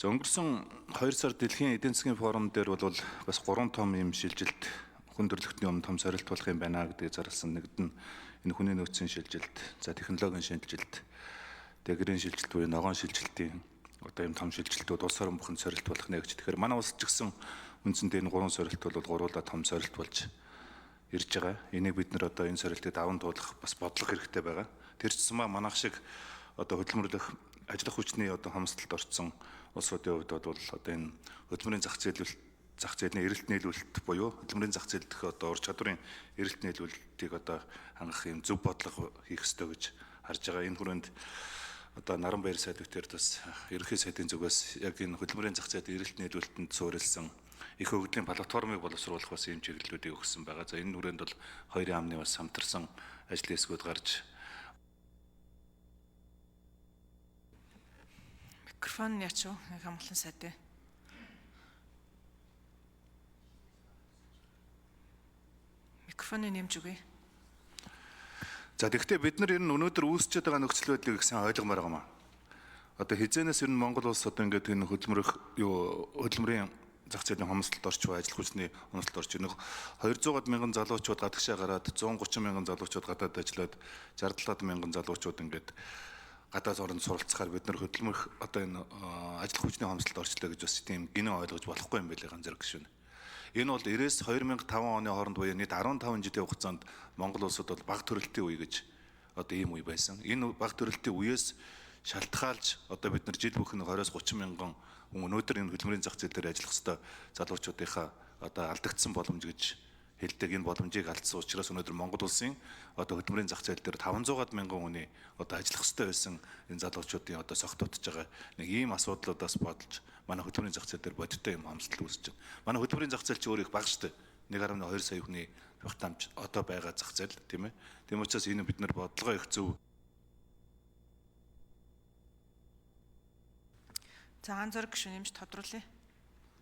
За өнгөрсөн 2 сар дэлхийн эдийн засгийн форум дээр бол бас 3 том юм шилжилт хүн төрөлхтний өмнө том сорилт болох юм байна гэдгийг зарласан. Нэгд нь энэ хүний нөөцийн шилжилт, за технологийн шилжилт, тэгээ гэрийн шилжилт буюу ногоон шилжилтийн одоо юм том шилжилтүүд улс орон бүхэнд сорилт болох нэ гэж. Тэгэхээр манай улс ч гэсэн үндсэндээ энэ 3 сорилт бол гуруула том сорилт болж ирж байгаа. Энийг бид нар одоо энэ сорилтыг даван туулах бас бодлого хэрэгтэй байгаа. Тэр ч тусмаа манайх шиг одоо хөдөлмөрлөх ажиллах хүчний одоо хомсдолд орцсон улсуудын хувьд бол одоо энэ хөдөлмөрийн зах зээлийн эрэлт нийлүүлэлт буюу хөдөлмөрийн зах зээл дэх одоо ур чадварын эрэлт нийлүүлэлтийг одоо хангах юм зөв бодлого хийх ёстой гэж харж байгаа. Энэ хүрээнд одоо Наранбаяр сайд дээр бас ерөнхий сайдын зүгээс яг энэ хөдөлмөрийн зах зээлийн эрэлт нийлүүлэлтэнд суурилсан их хөгжлийн платформыг боловсруулах бас ийм чиглэлүүдийг өгсөн байгаа. За энэ хүрээнд бол хоёрын амны бас хамтарсан ажлын хэсгүүд гарч Микрофон яач уу? Хамгаалан сайд ээ. Микрофоныг нэмж өгье. За тэгэхдээ бид нар энэ өнөөдөр үүсчээд байгаа нөхцөл байдлыг их сайн ойлгомоор байгаа юм аа. Одоо хизээнээс ер нь Монгол улс одоо ингээд энэ хөдөлмөрөх юу хөдөлмөрийн зах зээлийн хомсдолд орч ажиллах хүчний хомсдолд орч нэг 200 мянган залуучууд гадагшаа гараад 130 мянган залуучууд гадаад ажиллаад 67 мянган залуучууд ингээд гадаад оронд суралцахаар бид нар хөдөлмөрөх одоо энэ ажиллах хүчний хомсдолд орчлоо гэж бас тийм гинэн ойлгож болохгүй юм байлээ ганц зэрэг гişүн. Энэ бол 90-с 2005 оны хооронд буюу нийт 15 жилийн хугацаанд Монгол улсад бол бага төрөлтийн үе гэж одоо ийм үе байсан. Энэ бага төрөлтийн үеэс шалтгаалж одоо бид нар жил бүхэн 20-с 30 мянган хүн өнөөдөр энэ хөдөлмөрийн зах зээл дээр ажиллах ёстой залуучуудынхаа одоо алдагдсан боломж гэж хэлдэг энэ боломжийг алдсан учраас өнөөдөр Монгол улсын одоо хөдөлмөрийн зах зээл дээр 500 мянган хүний одоо ажиллах ёстой байсан энэ залуучуудын одоо согт дутж байгаа нэг ийм асуудлуудаас бодолж манай хөдөлмөрийн зах зээл дээр бодиттой юм хомсдол үүсэж байна. Манай хөдөлмөрийн зах зээл чи өөр их бага шүү дээ. 1.2 сая хүний тогтоомж одоо байгаа зах зээл тийм ээ. Тийм учраас энэ бид нар бодлогоо их зөв. За ан зориг гişүн нэмж тодруулъя.